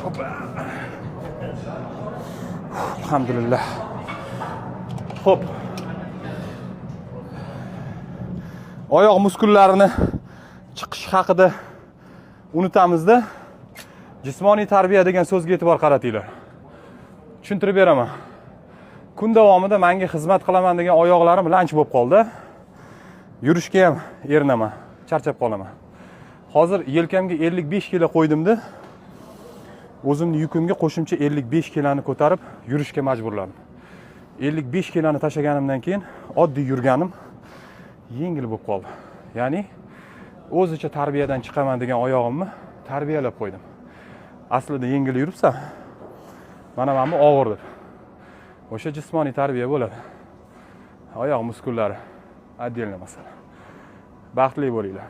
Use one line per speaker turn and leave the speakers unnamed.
Hoppa. Alhamdulillah. Xo'p. Oyoq muskullarini chiqish haqida unutamizda, jismoniy tarbiya degan so'zga e'tibor qaratinglar. Tushuntirib beraman. Kun davomida menga xizmat qilaman degan oyoqlarim lanch bo'lib qoldi. Yurishga ham erinaman, charchab qolaman. Hozir yelkamga 55 kilo qo'ydimda, o'zimni yukimga qo'shimcha 55 kiloni ko'tarib yurishga majburladim. 55 kiloni tashlaganimdan keyin oddiy yurganim yengil bo'lib qoldi. Ya'ni o'zicha tarbiyadan chiqaman degan oyog'imni tarbiyalab qo'ydim. Aslida yengil yuribsan, mana bu og'ir deb. O'sha jismoniy tarbiya bo'ladi. Oyoq muskullari отдельно masala. Baxtli bo'linglar.